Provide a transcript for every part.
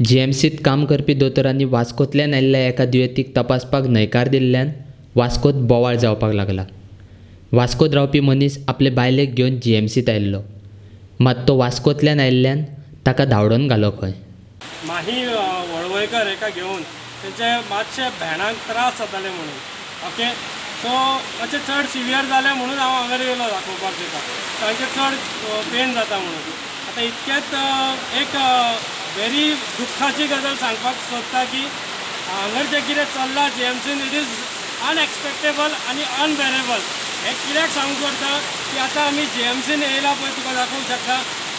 जीएमसीत काम करपी दोतोरांनी वास्कोंतल्यान आयिल्ल्या एका दुयेंतीक तपासपाक न्हयकार दिल्ल्यान वास्कोत बोवाळ जावपाक लागला. वास्कोत रावपी मनीस आपले बायलेक घेवन जीएमसीत आयिल्लो, मात तो वास्कोंतल्यान आयिल्ल्यान ताका धांवडोवन घालो खंय. माही वळवयकर एका घेवन तेंचे मातशे भेणाक त्रास जाताले म्हणून, ओके, सो मातशें चड सिवियर जालें म्हणून हांव हांगा येयलो दाखोवपाक ताका, तांचे चड पेन जाता म्हणून. आतां इतकेंच एक वेरी दुख्खाची गजाल सांगपाक सोदता की हांगर जें कितें चल्लां जीएमसीन, it is अनएक्सपेक्टेबल आनी अनबेरेबल. हें कित्याक सांगूंक सोदता की आतां आमी जीएमसीन येयला पळय, तुका दाखोवंक शकता,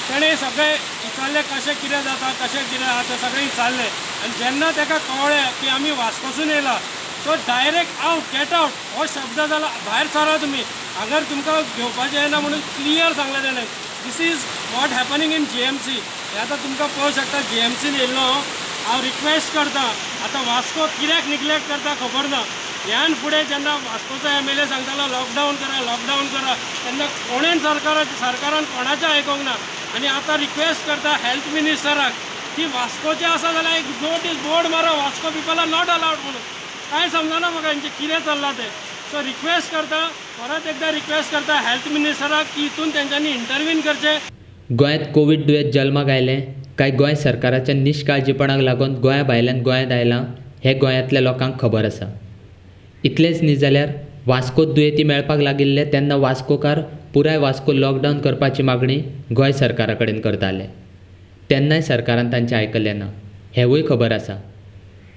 तेणें सगळें विचारलें कशें कितें जाता, कशें कितें आहा तें सगळें विचारलें. आनी जेन्ना ताका कळ्ळें की आमी वास्कोसून येयला, so direct out, get out हो शब्द जाला, भायर सरा तुमी, हांगर तुमकां घेवपाचें येना म्हणून क्लियर सांगलें तेणें. This is what happening in GMC. हें आतां तुमकां पळोवंक शकता, जीएमसीन येयल्लो हांव. हांव रिक्वेस्ट करता, आतां वास्को कित्याक निग्लेक्ट करता खबर ना. ह्यान फुडें जेन्ना वास्कोचो एमएलए सांगतालो लॉकडावन करा, लॉकडावन करा, तेन्ना कोणेन सरकारान कोणाचें आयकोंक ना. आनी आतां रिक्वेस्ट करता हेल्थ मिनिस्टराक की वास्कोचें आसा जाल्यार एक नोटीस बोर्ड मारा, Vasco people are not allowed म्हणून. कांय समजना म्हाका हेंचें कितें चल्लां तें. सो रिक्वेस्ट करता, परत एकदां रिक्वेस्ट करता हेल्थ मिनिस्टराक की हितून तेंच्यांनी इंटरवीन करचें. गोंयांत कोवीड दुयेंत जल्माक आयलें काय गोंय सरकाराच्या निश्काळजीपणाक लागून गोंया भायल्यान गोंयांत आयलां हें गोंयांतल्या लोकांक खबर आसा. इतलेंच न्ही जाल्यार वास्कोत दुयेंती मेळपाक लागिल्ले तेन्ना वास्कोकार पुराय वास्को लॉकडावन करपाची मागणी गोंय सरकारा कडेन करताले, तेन्नाय सरकारान तांचें आयकलें ना हेंवूय खबर आसा.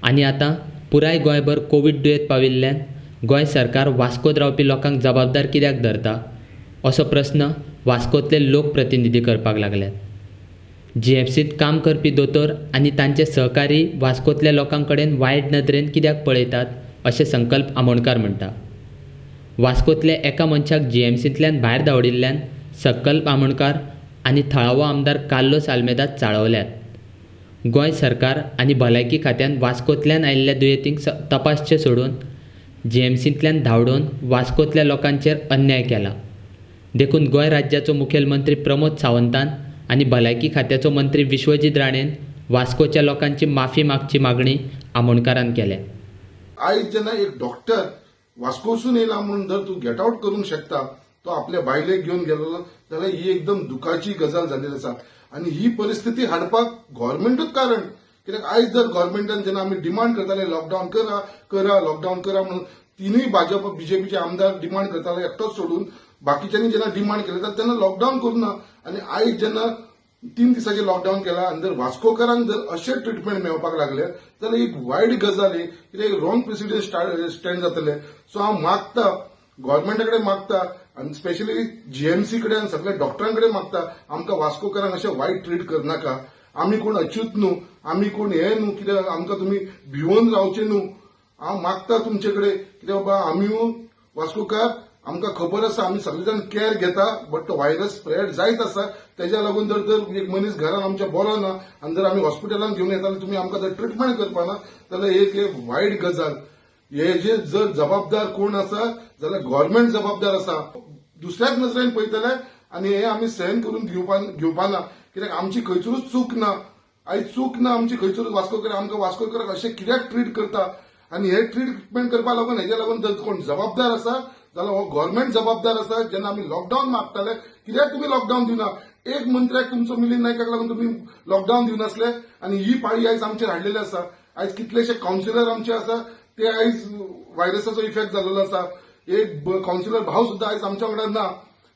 आनी आतां पुराय गोंयभर कोवीड दुयेंत पाविल्ल्यान गोंय सरकार वास्कोत रावपी लोकांक जबाबदार कित्याक धरता असो प्रस्न वास्कोतले लोकप्रतिनिधी करपाक लागल्यात. जीएमसीत काम करपी दोतोर आनी तांचे सहकारी वास्कोतल्या लोकां कडेन वायट नदरेन कित्याक पळयतात अशें संकल्प आमोणकार म्हणटा. वास्कोतल्या एका मनशाक जीएमसींतल्यान भायर धांवडिल्ल्यान संकल्प आमोणकार आनी थळावो आमदार कार्लोस आल्मेदा चाळवल्यात. गोंय सरकार आनी भलायकी खात्यान वास्कोतल्यान आयिल्ल्या दुयेंतींक तपासचें सोडून जीएमसींतल्यान धांवडोवन वास्कोतल्या लोकांचेर अन्याय केला. देखून गोंय राज्याचो मुखेलमंत्री प्रमोद सावंतान आनी भलायकी खात्याचो मंत्री विश्वजीत राणेन वास्कोच्या लोकांची माफी मागची मागणी आमोणकारान केल्या. आयज जेन्ना एक डॉक्टर वास्कोसून येयला म्हणून जर तूं गेट आवट करूंक शकता, तो आपल्या बायलेक घेवन गेलेलो जाल्यार ही एकदम दुखाची गजाल जाल्ली आसा. आनी ही परिस्थिती हाडपाक गव्हर्मेंटूच कारण, कित्याक आयज जर गव्हर्मेंटान जेन्ना आमी डिमांड करताले लॉकडावन करा करा लॉकडावन करा म्हणून, तिनूय भाजप बीजेपीचे आमदार डिमांड करताले, एकटोच सोडून बाकीच्यांनी जेन्ना डिमांड केले जाल्यार तेन्ना लॉकडावन करूं ना. आनी आयज जेन्ना 3 दिसाचें लॉकडावन केला आनी जर वास्कोकारांक जर अशें ट्रिटमेंट मेळपाक लागले जाल्यार एक वायट गजाल ही, कित्याक एक रॉंग प्रिसिडंट स्टँड जातले. सो हांव मागता, गव्हर्मेंटा कडेन मागता आनी स्पेशली जीएमसी कडेन आनी सगळ्या डॉक्टरां कडेन मागता, आमकां वास्कोकारांक अशें वायट ट्रीट करनाका. आमी कोण अच्युत न्हू, आमी कोण हे न्हू, कित्याक आमकां तुमी भिवोन रावचे न्हू. हांव मागता तुमचे कडेन, कित्याक बाबा आमी वास्कोकार, आमकां खबर आसा, आमी सगळे जाण केअर घेता, बट तो व्हायरस स्प्रेड जायत आसा. तेज्या लागून जर तर एक मनीस घरान आमच्या बरो ना आनी जर आमी हॉस्पिटलान घेवन येता, तुमी आमकां जर ट्रिटमेंट करपा ना जाल्यार एक वायट गजाल. हे जे जर जबाबदार कोण आसा जाल्यार गव्हर्मेंट जबाबदार आसा. दुसऱ्याच नजरेन पळयतले आनी हे आमी सहन करून घेवपा ना, कित्याक आमची खंयसरूच चूक ना. आयज चूक ना आमची खंयसरूच. वास्कोकर आमकां वास्कोकराक अशें कित्याक ट्रीट करता? आनी हे ट्रिटमेंट करपा लागून, हेज्या लागून जर कोण जबाबदार आसा जाल्यार हो गव्हर्मेंट जबाबदार आसा. जेन्ना आमी लॉकडावन मागताले, कित्याक तुमी लॉकडावन दिना? एक मंत्र्याक तुमचो मिलिंद नायकाक लागून तुमी लॉकडावन दिवनासले आनी ही पाळी आयज आमचेर हाडलेली आसा. आयज कितलेशे कावन्सिलर आमचे आसा, ते आयज व्हायरसाचो इफेक्ट जाल्लो आसा. एक कावन्सिलर भाव सुद्दां आयज आमच्या वांगडा ना.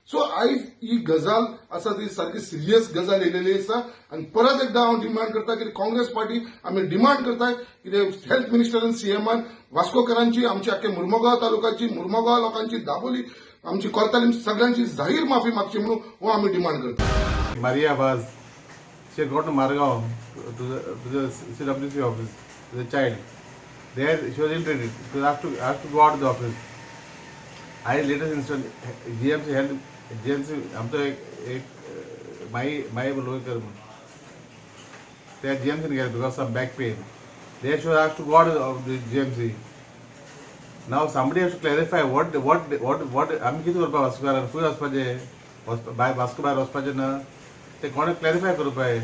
सो आयज ही गजाल आसा ती सारकी सिरियस गजाल येयलेली आसा. आनी परत एकदां हांव डिमांड करता की काँग्रेस पार्टी आमी डिमांड करता कितें हेल्थ मिनिस्टर आनी सीएमान वास्कोकरांची, आमची आख्खे मुर्मगांव तालुकाची, मुर्मगांव लोकांची, दाबोली, आमची कोर्तालीम सगळ्यांची जाहीर माफी मागची म्हणून हो आमी डिमांड करता. Maria Vaz, she had gone to Margao to the CWC office with a child. There she was ill-treated. She was asked to go out of the office. I latest incident, GMC health, GMC आमचो एक एक माई माई लोकर म्हणून त्या जीएमसीन गेले because some back pain. There she was asked to go out of the GMC. Now somebody has to clarify what आमी कितें करपा वास्कोकारान, खंय वचपाचें, भायर वास्को भायर वचपाचें ना, ते कोणें क्लॅरिफाय करूंक जाय.